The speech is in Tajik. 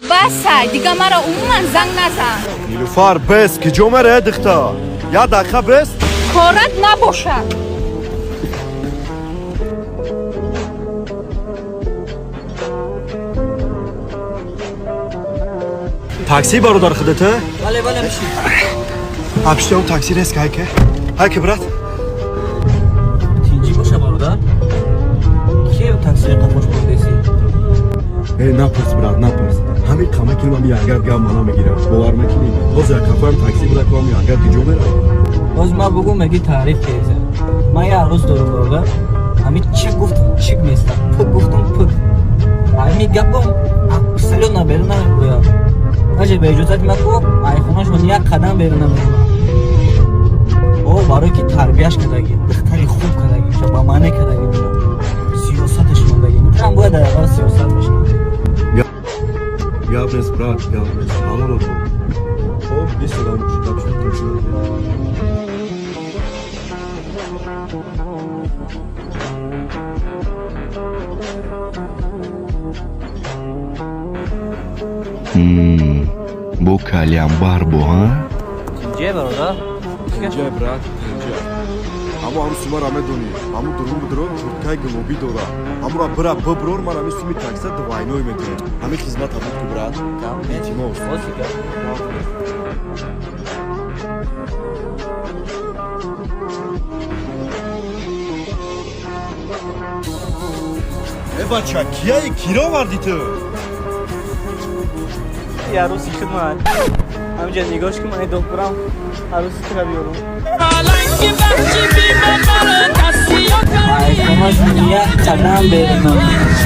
Басай, дига маро умуман занг назан. Нилуфар, бес, киҷо мере, дихта? Як дақиқа бес. Корат набошад. Такси бародар худата? Бале, бишин. Апштиам такси рес ҳайке. Ҳайке, брат. Тинҷӣ боша, бародар. Киев таксиро қафош бурдеси? Э, напурс, брат, напурс. Ҳамин қамаки ман ягар гап мана мегирам. Бовар мекунӣ? Ҳозир як кафаам такси буда, ку ҳам ягар киҷо мерам? Боз ма бугум, меги таъриф кеза. Ман як арӯз дорам, бародар. Ҳамин чик гуфтум, чик местам. Пук гуфтум, пук. Ҳамин гапам абсолютно берун намебурам. Даже ба иҷозати ма ку айхонашон як қадам берун намебурам. О, барое ки тарбияш кардагӣ, духтари хуб кардагӣ, меша, ба маъне кардагӣ меша. Сиёсаташ мондагӣ. Трам бояд дар аввал сиёсат мешавад. Гап нест, брат, гап нест. Ҳалолот бо. Хоб, бисодам, гап шуд, точно. Бо калямбар бо ҳа. Тинҷе, бародар? Ҷа, брат, ҷа. Ҳамо ҳаму сумара медонӣ. Ҳаму дурун будро курткаи гулобӣ дора. Ҳамура бира биброр, ман ҳами суми такса двойной метиҳам. Ҳами хизмат ҳабуд ку, брат. Илтимос. Бози гап. Э, бача, кияи киро овардӣ ту? Арӯси хидмат. Ҳаминҷа нигоҳш ки ман духтурам арӯси тура биёрам. Айхонашон як қадам берун намебурам.